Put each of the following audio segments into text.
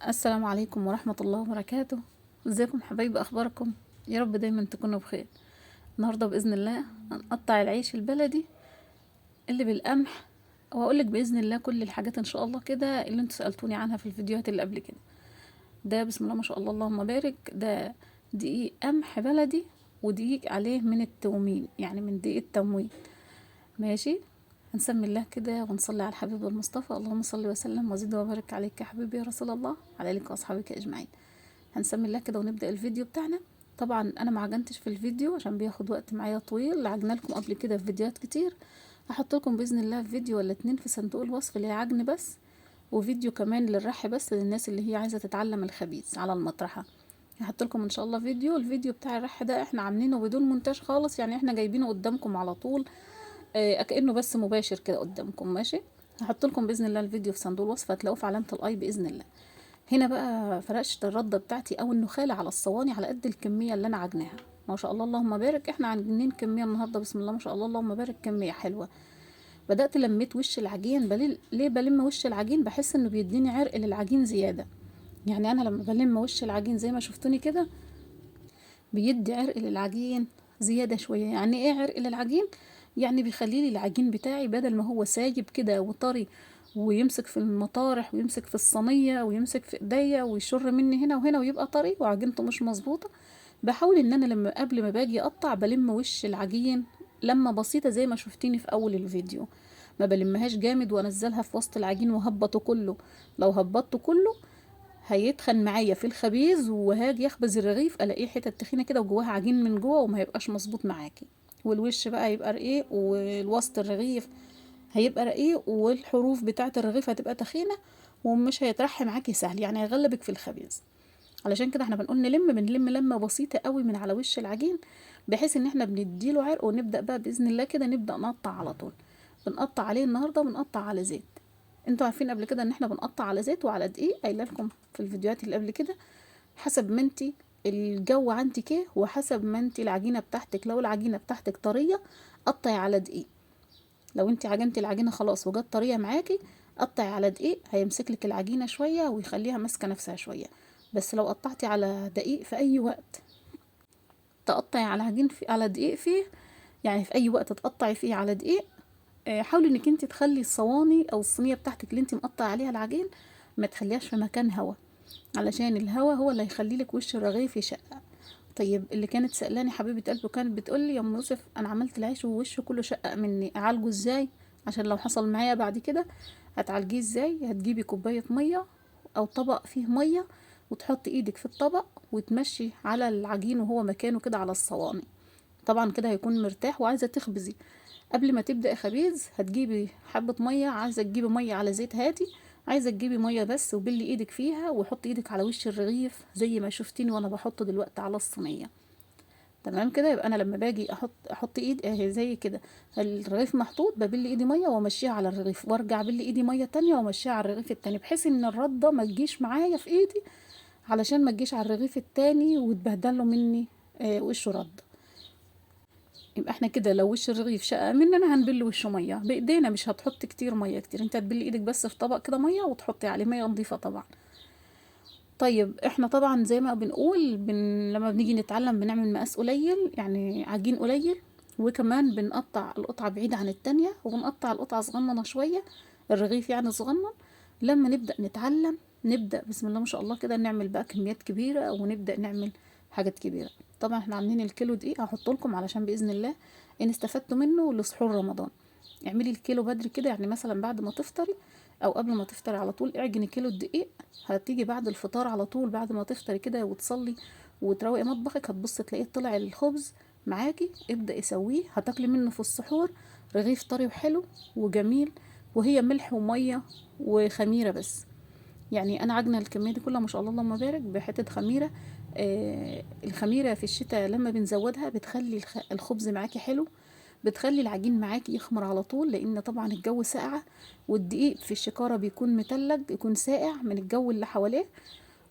السلام عليكم ورحمة الله وبركاته. ازيكم حبايبي، اخباركم؟ يا رب دايما تكونوا بخير. النهاردة بإذن الله هنقطع العيش البلدي اللي بالقمح، واقولك بإذن الله كل الحاجات ان شاء الله كده اللي انتوا سألتوني عنها في الفيديوهات اللي قبل كده. ده بسم الله ما شاء الله اللهم بارك، ده دقيق قمح بلدي ودقيق عليه من التومين، يعني من دقيق التموين. ماشي، هنسمي الله كده ونصلي على الحبيب المصطفى، اللهم صل وسلم وزد وبارك عليك يا حبيبي يا رسول الله، على آلك واصحابك اجمعين. هنسمي الله كده ونبدأ الفيديو بتاعنا. طبعا انا ما عجنتش في الفيديو عشان بياخد وقت معايا طويل، عجنا لكم قبل كده في فيديوهات كتير، هحط لكم باذن الله فيديو ولا اتنين في صندوق الوصف للعجن بس، وفيديو كمان للرح بس للناس اللي هي عايزه تتعلم الخبيز على المطرحه. هحط لكم ان شاء الله فيديو. الفيديو بتاع الرح ده احنا عاملينه بدون مونتاج خالص، يعني احنا جايبينه قدامكم على طول، كأنه بس مباشر كده قدامكم. ماشي، هحط لكم باذن الله الفيديو في صندوق الوصف، هتلاقوه في علامة ال i باذن الله. هنا بقى فرشت الردة بتاعتي او النخاله على الصواني على قد الكمية اللي انا عجناها. ما شاء الله اللهم بارك، احنا عاجنين كمية النهارده بسم الله ما شاء الله اللهم بارك، كمية حلوة. بدات لميت وش العجين. ليه بلم وش العجين؟ بحس انه بيديني عرق للعجين زيادة. يعني انا لما بلم وش العجين زي ما شفتوني كده بيدي عرق للعجين زيادة شوية. يعني ايه عرق للعجين؟ يعني بيخلي لي العجين بتاعي بدل ما هو سايب كده وطري ويمسك في المطارح ويمسك في الصينية ويمسك في ايديا ويشر مني هنا وهنا ويبقى طري وعجينته مش مظبوطة، بحاول ان انا لما قبل ما باجي اقطع بلم وش العجين لما بسيطة زي ما شفتيني في اول الفيديو، ما بلمهاش جامد وانزلها في وسط العجين وهبطه كله. لو هبطته كله هيتخن معايا في الخبيز، وهاجي اخبز الرغيف الاقيه حتت تخينة كده وجواها عجين من جوه وما هيبقاش مظبوط معاكي، والوش بقى يبقى رقيق والوسط الرغيف هيبقى رقيق والحروف بتاعه الرغيف هتبقى تخينة ومش هيترحي معاكي سهل، يعني هيغلبك في الخبيز. علشان كده احنا بنقول بنلم لمه بسيطة قوي من على وش العجين، بحيث ان احنا بنديله عرق، ونبدا بقى باذن الله كده نبدا نقطع على طول. بنقطع عليه النهارده بنقطع على زيت. انتوا عارفين قبل كده ان احنا بنقطع على زيت وعلى دقيق، قايله لكم في الفيديوهات اللي قبل كده، حسب ما انت الجو عندك ايه وحسب ما انت العجينة بتاعتك. لو العجينة بتاعتك طرية قطعي على دقيق، لو انت عجنتي العجينة خلاص وجت طرية معاكي قطعي على دقيق، هيمسك لك العجينة شوية ويخليها ماسكه نفسها شوية. بس لو قطعتي على دقيق في اي وقت تقطعي على عجين في على دقيق فيه، يعني في اي وقت تقطعي فيه على دقيق، حاولي انك انت تخلي الصواني او الصينية بتاعتك اللي انت مقطعه عليها العجين ما تخليهاش في مكان هوا، علشان الهوا هو اللي هيخلي لك وش الرغيف يشقق. طيب اللي كانت سألاني حبيبه قلبي وكانت بتقول لي يا ام يوسف انا عملت العيش ووشه كله شقق مني، اعالجه ازاي؟ عشان لو حصل معايا بعد كده هتعالجيه ازاي؟ هتجيبي كوباية مية او طبق فيه مية وتحطي ايدك في الطبق وتمشي على العجين وهو مكانه كده على الصواني، طبعا كده هيكون مرتاح. وعايزه تخبزي قبل ما تبدأي خبيز هتجيبي حبة مية، عايزة تجيبي مية على زيت هادي، عايزة تجيبي مية بس وبلي ايدك فيها وحطي ايدك على وش الرغيف زي ما شفتيني وانا بحطه دلوقتي على الصينية. تمام كده؟ يبقى انا لما باجي احط ايد اهي زي كده الرغيف محطوط، ببل ايدي مية وامشيها على الرغيف، وارجع بل ايدي مية تانية وامشيها على الرغيف التاني، بحيث ان الردة ما تجيش معايا في ايدي، علشان ما تجيش على الرغيف التاني وتبهدله مني وشه رده. يبقى احنا كده لو وش الرغيف شقق مننا هنبل وشه مية بايدينا، مش هتحط كتير مية كتير، انت هتبلي ايدك بس في طبق كده مية وتحطي عليه مية نظيفة طبعا. طيب احنا طبعا زي ما بنقول لما بنيجي نتعلم بنعمل مقاس قليل، يعني عجين قليل، وكمان بنقطع القطعة بعيدة عن التانية، وبنقطع القطعة صغننه شوية، الرغيف يعني صغنن. لما نبدا نتعلم نبدا بسم الله ما شاء الله كده نعمل بقى كميات كبيرة ونبدا نعمل حاجات كبيرة. طبعا احنا عاملين الكيلو دقيق هحطه لكم علشان باذن الله ان استفدتوا منه لسحور رمضان. اعملي الكيلو بدري كده، يعني مثلا بعد ما تفطري او قبل ما تفطري على طول اعجني كيلو الدقيق، هتيجي بعد الفطار على طول بعد ما تفطري كده وتصلي وتروقي مطبخك هتبصي تلاقيه طلع الخبز معاكي، ابدأي سويه، هتاكلي منه في السحور رغيف طري وحلو وجميل، وهي ملح ومية وخميره بس. يعني انا عجنه الكمية دي كلها ما شاء الله اللهم بارك بحته خميره. الخميره في الشتاء لما بنزودها بتخلي الخبز معاكي حلو، بتخلي العجين معاكي يخمر على طول، لان طبعا الجو ساقع والدقيق في الشكاره بيكون متلج، يكون ساقع من الجو اللي حواليه،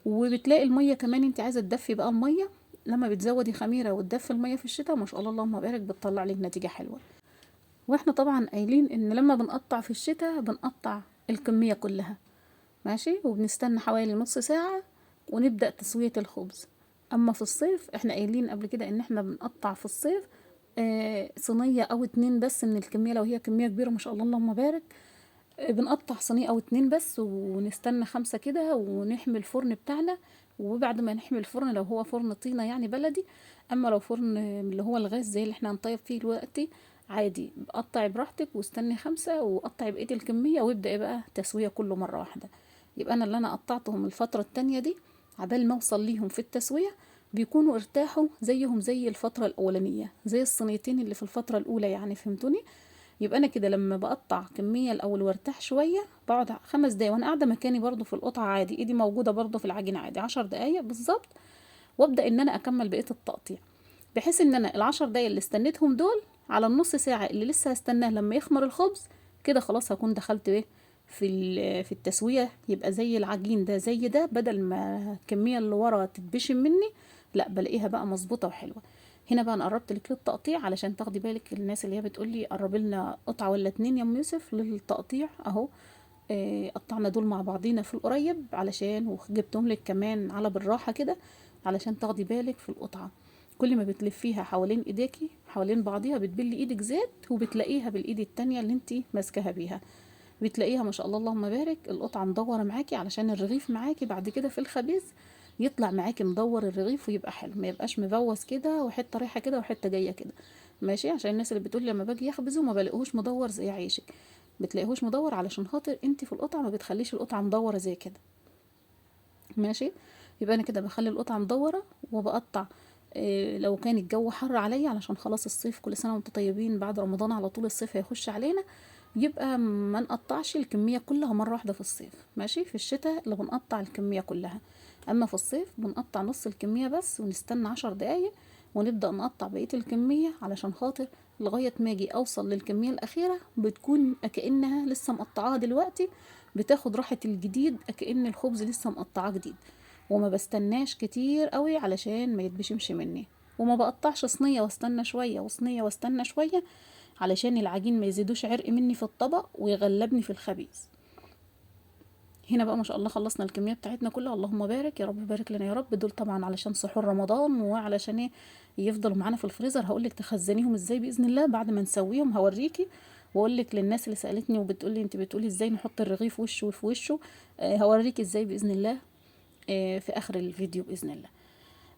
وبتلاقي المية كمان انت عايزه تدفي بقى المية، لما بتزودي خميره وتدفي المية في الشتاء ما شاء الله اللهم بارك بتطلع لك نتيجة حلوة. واحنا طبعا قايلين ان لما بنقطع في الشتاء بنقطع الكمية كلها، ما ماشي. وبنستنى حوالي نص ساعة ونبدأ تسوية الخبز. اما في الصيف احنا قايلين قبل كده ان احنا بنقطع في الصيف صينية او 2 بس من الكمية، لو هي كمية كبيرة ما شاء الله اللهم بارك، بنقطع صينية او 2 بس ونستنى 5 كده ونحمي الفرن بتاعنا. وبعد ما نحمي الفرن لو هو فرن طينة يعني بلدي، اما لو فرن اللي هو الغاز زي اللي احنا هنطيب فيه دلوقتي عادي، قطعي براحتك واستني 5 وقطعي بقية الكمية وابدأي بقى تسوية كله مرة واحدة. يبقى انا اللي انا قطعتهم الفترة التانية دي عبال ما اوصل ليهم في التسوية بيكونوا ارتاحوا زيهم زي الفترة الأولانية، زي الصينيتين اللي في الفترة الأولى يعني، فهمتوني؟ يبقى أنا كده لما بقطع كمية الأول وارتاح شوية، بقعد 5 دقايق وأنا قاعدة مكاني برضو في القطعة عادي، إيدي موجودة برضو في العجينة عادي، 10 دقايق بالظبط، وأبدأ إن أنا أكمل بقية التقطيع، بحيث إن أنا العشر دقايق اللي استنيتهم دول على النص ساعة اللي لسه هستناه لما يخمر الخبز كده خلاص هكون دخلت إيه في التسوية. يبقى زي العجين ده زي ده، بدل ما الكمية اللي ورا تتبشم مني، لا بلاقيها بقى مظبوطة وحلوة. هنا بقى انا قربت لك للتقطيع علشان تاخدي بالك، الناس اللي هي بتقول لي قربي لنا قطعة ولا 2 يا ام يوسف للتقطيع اهو، قطعنا دول مع بعضينا في القريب علشان، وجبتهم لك كمان على بالراحة كده علشان تاخدي بالك في القطعة. كل ما بتلفيها حوالين ايديكي حوالين بعضيها بتبلي ايدك زيت، وبتلاقيها بالايد التانية اللي انتي ماسكاها بيها، بتلاقيها ما شاء الله اللهم بارك القطعة مدورة معاكي، علشان الرغيف معاكي بعد كده في الخبيز يطلع معاكي مدور الرغيف ويبقى حلو، ما يبقاش مبوظ كده وحتة رايحة كده وحتة جاية كده، ماشي. عشان الناس اللي بتقول لما باجي اخبزه ما بلاقيهوش مدور زي عيشك، بتلاقيهوش مدور علشان خاطر انت في القطعة ما بتخليش القطعة مدورة زي كده، ماشي. يبقى انا كده بخلي القطعة مدورة وبقطع. لو كان الجو حر عليا علشان خلاص الصيف، كل سنة وانتم طيبين، بعد رمضان على طول الصيف هيخش علينا، يبقى ما نقطعش الكمية كلها مرة واحدة في الصيف، ماشي. في الشتاء اللي بنقطع الكمية كلها، أما في الصيف بنقطع نص الكمية بس ونستنى 10 دقايق ونبدأ نقطع بقية الكمية، علشان خاطر لغاية ما اجي أوصل للكمية الأخيرة بتكون كأنها لسه مقطعاها دلوقتي، بتاخد راحة الجديد كأن الخبز لسه مقطعاه جديد، وما بستناش كتير قوي علشان ما يتبشمش مني، وما بقطعش صينية واستنى شوية وصينية واستنى شوية علشان العجين ما يزيدوش عرق مني في الطبق ويغلبني في الخبيز. هنا بقى ما شاء الله خلصنا الكمية بتاعتنا كلها، اللهم بارك يا رب، بارك لنا يا رب. دول طبعا علشان سحور رمضان وعلشان ايه يفضلوا معانا في الفريزر. هقولك تخزنيهم ازاي باذن الله بعد ما نسويهم، هوريكي واقولك للناس اللي سالتني وبتقولي انت بتقولي ازاي نحط الرغيف وشه في وشه، هوريكي ازاي باذن الله، في اخر الفيديو باذن الله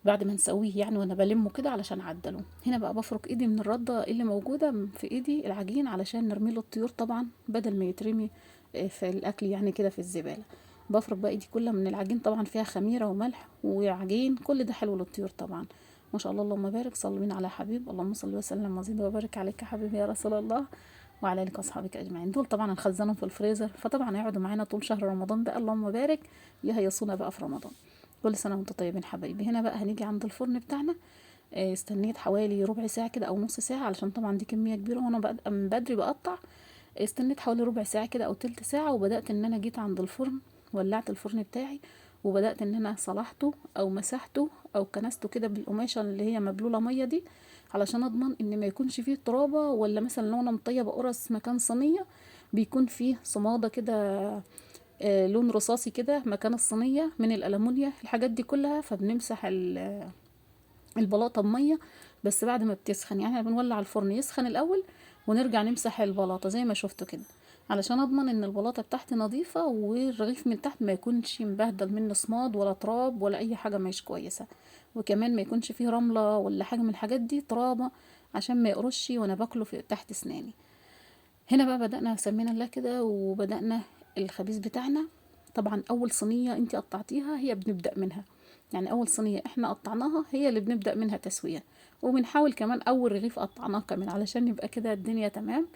بعد ما نسويه يعني، وانا بلمه كده علشان اعدله. هنا بقى بفرك ايدي من الردة اللي موجودة في ايدي العجين علشان نرمي له الطيور طبعا بدل ما يترمي في الاكل يعني كده في الزبالة. بفرك بقى ايدي كلها من العجين، طبعا فيها خميره وملح وعجين، كل ده حلو للطيور طبعا. ما شاء الله اللهم بارك، صلوا بينا على حبيب، اللهم صل وسلم وزد وبارك عليك يا حبيبي يا رسول الله وعلى آلك واصحابك اجمعين. دول طبعا هنخزنهم في الفريزر، فطبعا هيقعدوا معانا طول شهر رمضان بقى، اللهم بارك، يهيصونا بقى في رمضان. كل سنة وانتم طيبين حبايبي. هنا بقى هنيجي عند الفرن بتاعنا، استنيت حوالي ربع ساعة كده او نص ساعة، علشان طبعا دي كمية كبيرة وانا من بدري بقطع. استنيت حوالي ربع ساعة كده او تلت ساعة، وبدات ان انا جيت عند الفرن، ولعت الفرن بتاعي وبدات ان انا صلحته او مسحته او كنسته كده بالقماشه اللي هي مبلوله مية دي، علشان اضمن ان ما يكونش فيه ترابه، ولا مثلا لو انا مطيبه قرص مكان صينية بيكون فيه صماده كده، لون رصاصي كده مكان الصينية من الالومنيا، الحاجات دي كلها. فبنمسح البلاطه بميه بس بعد ما بتسخن، يعني احنا بنولع الفرن يسخن الاول ونرجع نمسح البلاطه زي ما شفتوا كده، علشان اضمن ان البلاطه بتاعتي نظيفة والرغيف من تحت ما يكونش مبهدل منه صماد ولا تراب ولا اي حاجة مش كويسة، وكمان ما يكونش فيه رملة ولا حاجة من الحاجات دي ترابه عشان ما يقرش وانا باكله في تحت اسناني. هنا بقى بدأنا سمينا الله كده وبدأنا الخبيز بتاعنا. طبعا اول صينية انت قطعتيها هي بنبدأ منها، يعني اول صينية احنا قطعناها هي اللي بنبدأ منها تسويه، وبنحاول كمان اول رغيف قطعناه كمان علشان يبقى كده الدنيا تمام.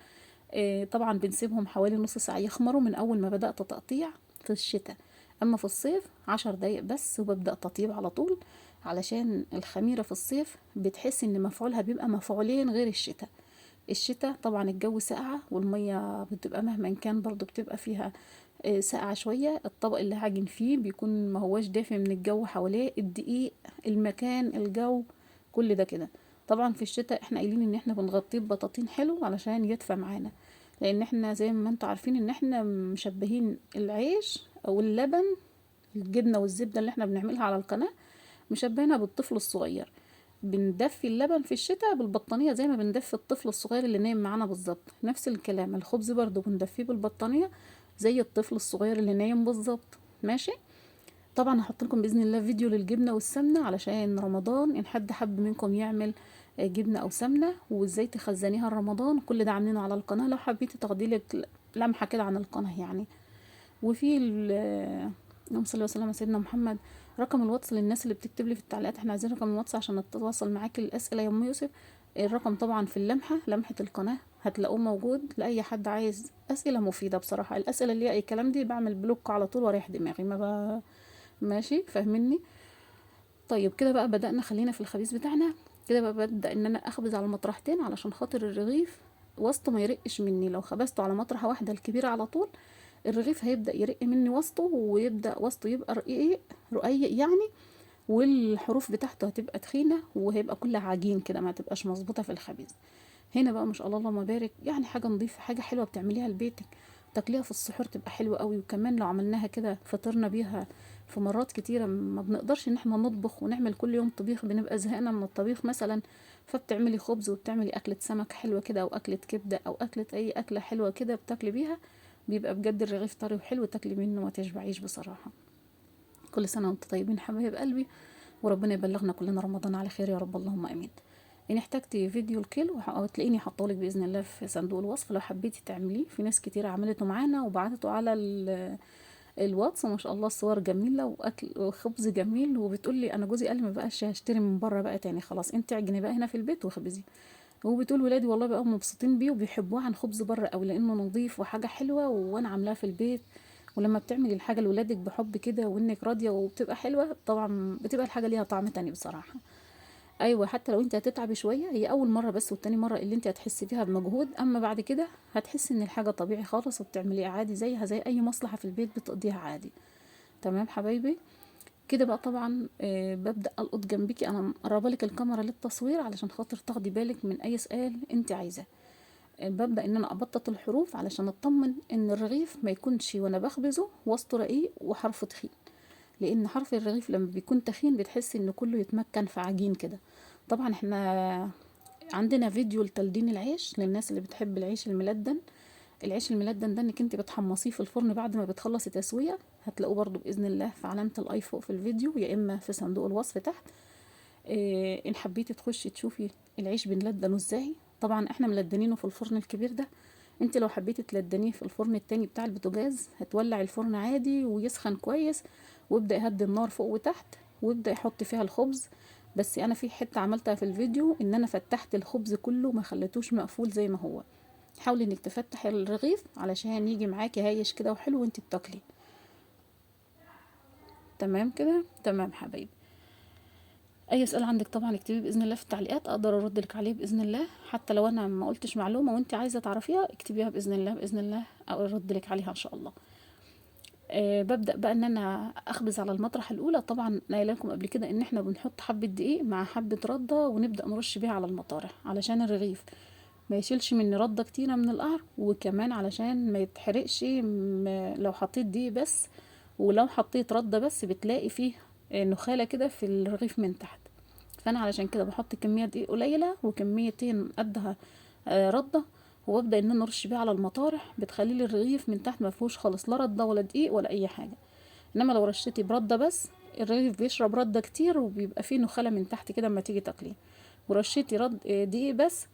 طبعا بنسيبهم حوالي نص ساعة يخمروا من اول ما بدأت تقطيع في الشتاء، اما في الصيف 10 دقايق بس وببدأ تطيب على طول، علشان الخميرة في الصيف بتحس ان مفعولها بيبقى مفعولين غير الشتاء. الشتاء طبعا الجو ساقعة والمية بتبقى مهما كان برضو بتبقى فيها ساقعة شوية، الطبق اللي هعجن فيه بيكون ما هواش دافي من الجو حواليه، الدقيق، المكان، الجو، كل ده كده. طبعا في الشتاء احنا قايلين ان احنا بنغطيه ببطاطين حلو علشان يدفى معانا، لان احنا زي ما انتوا عارفين ان احنا مشبهين العيش او اللبن، الجبنة والزبده اللي احنا بنعملها على القناة مشبهينها بالطفل الصغير. بندفي اللبن في الشتاء بالبطانيه زي ما بندفي الطفل الصغير اللي نايم معانا بالظبط. نفس الكلام الخبز برضو بندفيه بالبطانيه زي الطفل الصغير اللي نايم بالظبط. ماشي. طبعا هحط لكم باذن الله فيديو للجبنه والسمنه علشان رمضان، ان حد حب منكم يعمل جبنه او سمنه وازاي تخزنيها لرمضان، كل ده عاملينه على القناة لو حبيتي تاخدي لك لمحه كده عن القناة يعني. وفي اللهم صل وسلم على سيدنا محمد، رقم الواتس للناس اللي بتكتب لي في التعليقات احنا عايزين رقم الواتس عشان نتواصل معاك الاسئلة يا ام يوسف. الرقم طبعا في اللمحه، لمحه القناة هتلاقوه موجود لاي حد عايز اسئلة مفيدة. بصراحة الاسئلة اللي هي اي كلام دي بعمل block على طول واريح دماغي، ما ماشي، فاهميني؟ طيب كده بقى بدأنا، خلينا في الخبيز بتاعنا. كده بقى ببدأ ان انا اخبز على مطرحتين علشان خاطر الرغيف وسطه ما يرقش مني. لو خبزته على مطرحه واحدة الكبيرة على طول الرغيف هيبدأ يرق مني وسطه، ويبدأ وسطه يبقى رقيق رقيق يعني، والحروف بتاعته هتبقى تخينة وهيبقى كلها عجين كده، ما تبقاش مظبوطة في الخبيز. هنا بقى ما شاء الله اللهم بارك، يعني حاجة نظيفة، حاجة حلوة بتعمليها لبيتك، تاكليها في السحور تبقى حلوة قوي. وكمان لو عملناها كده فطرنا بيها في مرات كتيرة، ما بنقدرش ان احنا نطبخ ونعمل كل يوم طبيخ، بنبقى زهقنا من الطبيخ مثلا، فبتعملي خبز وبتعملي اكلة سمك حلوة كده، او اكلة كبدة، او اكلة اي اكلة حلوة كده بتاكلي بيها، بيبقى بجد الرغيف طري وحلو تاكلي منه وما تشبعيش بصراحة. كل سنة وانتم طيبين حبايب قلبي، وربنا يبلغنا كلنا رمضان على خير يا رب، اللهم امين. ان احتجتي فيديو الكيلو هتلاقيني حاطالك باذن الله في صندوق الوصف لو حبيتي تعمليه. في ناس كتير عملته معانا وبعتته على الواتس، وما شاء الله الصور جميلة واكل وخبز جميل، وبتقول لي انا جوزي قال لي ما بقاش هشتري من بره بقى تاني، خلاص انت اعجني بقى هنا في البيت وخبزي. وبتقول ولادي والله بقوا مبسوطين بيه وبيحبوه عن خبز بره قوي، لانه نظيف وحاجه حلوة وانا عاملاها في البيت. ولما بتعملي الحاجة لولادك بحب كده وانك راضية وبتبقى حلوة، طبعا بتبقى الحاجة ليها طعم تاني بصراحة. ايوه حتى لو انت هتتعبي شوية، هي اول مرة بس والتاني مرة اللي انت هتحسي فيها بمجهود، اما بعد كده هتحسي ان الحاجة طبيعي خالص وبتعمليها عادي زيها زي اي مصلحة في البيت بتقضيها عادي. تمام حبايبي. كده بقى طبعا ببدا القط جنبك، انا مقربة لك الكاميرا للتصوير علشان خاطر تاخدي بالك من اي سؤال انت عايزاه. ببدا ان انا ابطط الحروف علشان اطمن ان الرغيف ما يكونش وانا بخبزه وسطه رقيق وحرفه تخين، لان حرف الرغيف لما بيكون تخين بتحس ان كله يتمكن في عجين كده. طبعا احنا عندنا فيديو لتلدين العيش للناس اللي بتحب العيش الملدن. العيش الملدن ده انك انت بتحمصيه في الفرن بعد ما بتخلصي تسويه، هتلاقوه برضو باذن الله في علامة ال i فوق في الفيديو، يا اما في صندوق الوصف تحت. ان حبيتي تخشي تشوفي العيش بنلدنه ازاي، طبعا احنا ملدنينه في الفرن الكبير ده، انت لو حبيتي تلدنيه في الفرن التاني بتاع البوتاجاز هتولع الفرن عادي ويسخن كويس، وابدا يهدي النار فوق وتحت، وابدا يحط فيها الخبز. بس انا في حتة عملتها في الفيديو ان انا فتحت الخبز كله ما خليتوش مقفول زي ما هو. حاولي انك تفتحي الرغيف علشان يجي معاكي هايش كده وحلو وانت بتاكلي. تمام كده؟ تمام حبايبي. اي سؤال عندك طبعا اكتبيه باذن الله في التعليقات، اقدر ارد لك عليه باذن الله، حتى لو انا ما قلتش معلومة وانت عايزه تعرفيها اكتبيها باذن الله، باذن الله ارد لك عليها ان شاء الله. ببدا بقى ان انا اخبز على المطرح الاولى. طبعا قايله لكم قبل كده ان احنا بنحط حبه دقيق مع حبه رده ونبدا نرش بيها على المطارح علشان الرغيف ما يشيلش مني رده كتيرة من القعر، وكمان علشان ما يتحرقش. لو حطيت دقيق بس ولو حطيت رده بس بتلاقي فيه نخاله كده في الرغيف من تحت، فانا علشان كده بحط كمية دقيق قليله وكميتين قدها رده، وابدا ان انا ارش بيها على المطارح، بتخلي لي الرغيف من تحت ما فيهوش خالص لا رده ولا دقيق ولا اي حاجة. انما لو رشيتي برده بس الرغيف بيشرب رده كتير وبيبقى فيه نخاله من تحت كده اما تيجي تاكليه، ورشيتي رد دقيق بس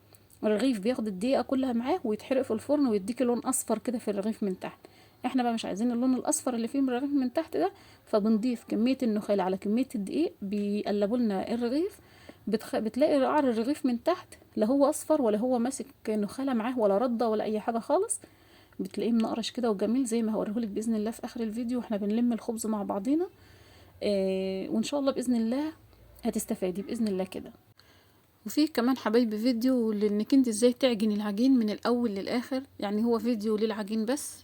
الرغيف بياخد الدقيقة كلها معاه ويتحرق في الفرن ويديكي لون اصفر كده في الرغيف من تحت. احنا بقى مش عايزين اللون الاصفر اللي فيه من الرغيف من تحت ده، فبنضيف كمية النخاله على كمية الدقيق، بيقلبوا لنا الرغيف، بتلاقي قعر الرغيف من تحت لا هو اصفر ولا هو ماسك نخاله معاه ولا رده ولا اي حاجة خالص، بتلاقيه منقرش كده وجميل زي ما هوريهولك باذن الله في اخر الفيديو واحنا بنلم الخبز مع بعضينا. وان شاء الله باذن الله هتستفادي باذن الله كده. وفي كمان حبايبي فيديو لانك انت ازاي تعجني العجين من الاول للاخر، يعني هو فيديو للعجين بس،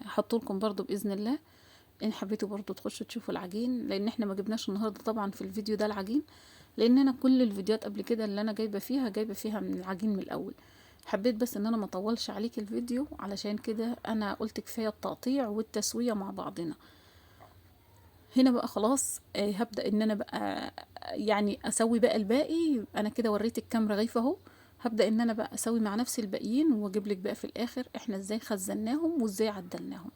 هحطه لكم برضو باذن الله ان حبيتوا برضو تخشوا تشوفوا العجين، لان احنا ما جبناش النهارده طبعا في الفيديو ده العجين، لان انا كل الفيديوهات قبل كده اللي انا جايبه فيها من العجين من الاول. حبيت بس ان انا ما اطولش عليك الفيديو، علشان كده انا قلت كفاية التقطيع والتسويه مع بعضنا. هنا بقى خلاص هبدا ان انا بقى يعني اسوي بقى الباقي. انا كده وريتك كام رغيف اهو، هبدا ان انا بقى اسوي مع نفسي الباقيين، واجيب لك بقى في الاخر احنا ازاي خزناهم وازاي عدلناهم.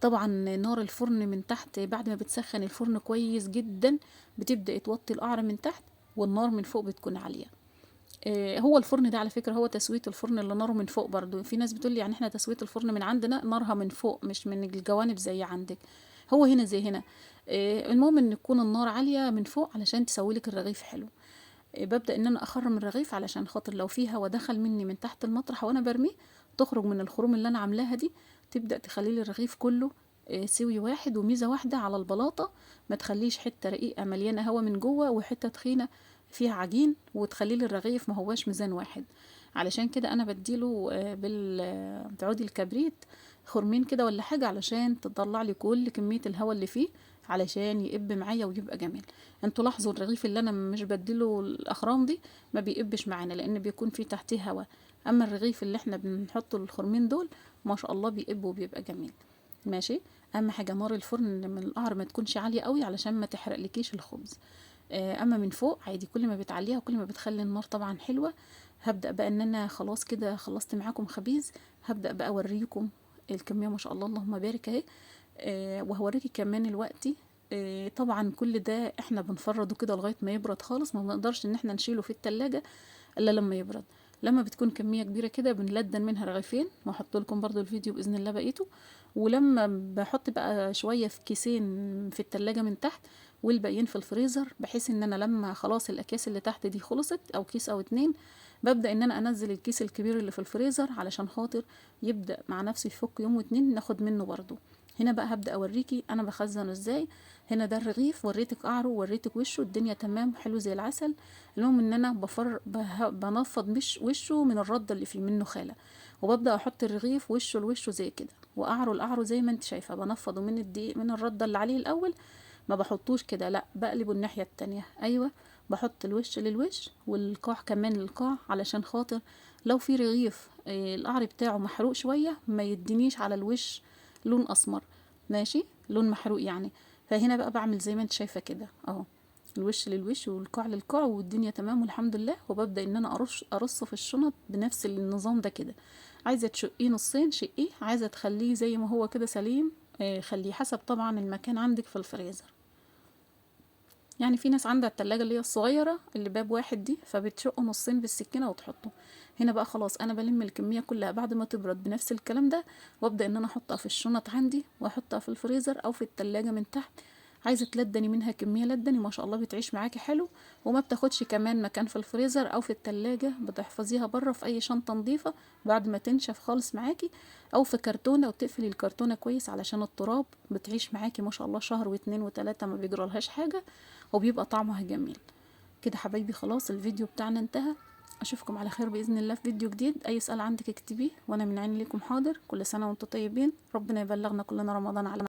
طبعا نار الفرن من تحت بعد ما بتسخن الفرن كويس جدا بتبدا توطي القعر من تحت، والنار من فوق بتكون عالية. هو الفرن ده على فكرة هو تسويه الفرن اللي ناره من فوق برضو. في ناس بتقول لي يعني احنا تسويه الفرن من عندنا نارها من فوق مش من الجوانب زي عندك، هو هنا زي هنا. المهم ان تكون النار عالية من فوق علشان تسوي لك الرغيف حلو. ببدا ان انا اخرم الرغيف علشان خاطر لو في هوا دخل مني من تحت المطرح وانا برميه تخرج من الخروم اللي انا عاملاها دي، تبدا تخلي لي الرغيف كله سوي واحد وميزه واحدة على البلاطه، ما تخليش حتة رقيقه مليانة هوا من جوه وحتة تخينة فيها عجين، وتخلي لي الرغيف ما هواش ميزان واحد. علشان كده انا بديله بالعود الكبريت خرمين كده ولا حاجة، علشان تطلع لي كل كمية الهواء اللي فيه علشان يقب معايا ويبقى جميل. انتوا لاحظوا الرغيف اللي انا مش بديله الاخرام دي ما بيقبش معانا لان بيكون فيه تحتيه هواء، اما الرغيف اللي احنا بنحطه الخرمين دول ما شاء الله بيقب وبيبقى جميل. ماشي. اهم حاجة نار الفرن من القعر ما تكونش عالية قوي علشان ما تحرقلكيش الخبز. اما من فوق عادي، كل ما بتعليها كل ما بتخلي النار طبعا حلوة. هبدا بقى ان انا خلاص كده خلصت معاكم خبيز، هبدا بقى اوريكم الكمية ما شاء الله اللهم بارك اهي. وهوريكي كمان الوقتي. طبعا كل ده احنا بنفرده كده لغاية ما يبرد خالص، ما بنقدرش ان احنا نشيله في التلاجة الا لما يبرد. لما بتكون كمية كبيرة كده بنلدن منها رغيفين، واحط لكم برضو الفيديو باذن الله بقيته. ولما بحط بقى شوية في كيسين في التلاجة من تحت والباقيين في الفريزر، بحيث ان انا لما خلاص الاكياس اللي تحت دي خلصت او كيس او اتنين، ببدا ان انا انزل الكيس الكبير اللي في الفريزر علشان خاطر يبدا مع نفسه يفك يوم واتنين ناخد منه برضو. هنا بقى هبدا اوريكي انا بخزنه ازاي. هنا ده الرغيف وريتك قعره ووريتك وشه، الدنيا تمام حلو زي العسل. المهم ان انا بنفض مش وشه من الردة اللي فيه منه خاله، وببدا احط الرغيف وشه لوشه زي كده وقعره لقعره زي ما انت شايفه. بنفضه من الدقيق من الردة اللي عليه الاول، ما بحطوش كده، لا بقلبه الناحية التانية. ايوه بحط الوش للوش والقاع كمان للقاع، علشان خاطر لو في رغيف القعر بتاعه محروق شوية ما يدينيش على الوش لون اسمر، ماشي، لون محروق يعني. فهنا بقى بعمل زي ما انت شايفه كده اهو، الوش للوش والقاع للقاع والدنيا تمام والحمد لله. وببدا ان انا ارصه في الشنط بنفس النظام ده كده. عايزه تشقيه نصين شقيه، عايزه تخليه زي ما هو كده سليم خليه، حسب طبعا المكان عندك في الفريزر. يعني في ناس عندها التلاجة اللي هي الصغيرة اللي باب واحد دي، فبتشقه نصين بالسكينة وتحطه. هنا بقى خلاص انا بلم الكمية كلها بعد ما تبرد بنفس الكلام ده، وابدأ ان انا احطها في الشنط عندي واحطها في الفريزر او في التلاجة من تحت. عايزة تلدني منها كمية لدني ما شاء الله بتعيش معاكي حلو، وما بتاخدش كمان مكان في الفريزر او في التلاجة، بتحفظيها بره في اي شنطة نظيفة بعد ما تنشف خالص معاكي، او في كرتونة وتقفلي الكرتونة كويس علشان التراب. بتعيش معاكي ما شاء الله شهر واتنين وتلاتة ما بيجرالهاش حاجة، وبيبقى طعمها جميل كده. حبايبي خلاص الفيديو بتاعنا انتهى، اشوفكم على خير باذن الله في فيديو جديد. اي سؤال عندك اكتبيه وانا من عيني ليكم حاضر. كل سنة وانتم طيبين، ربنا يبلغنا كلنا رمضان على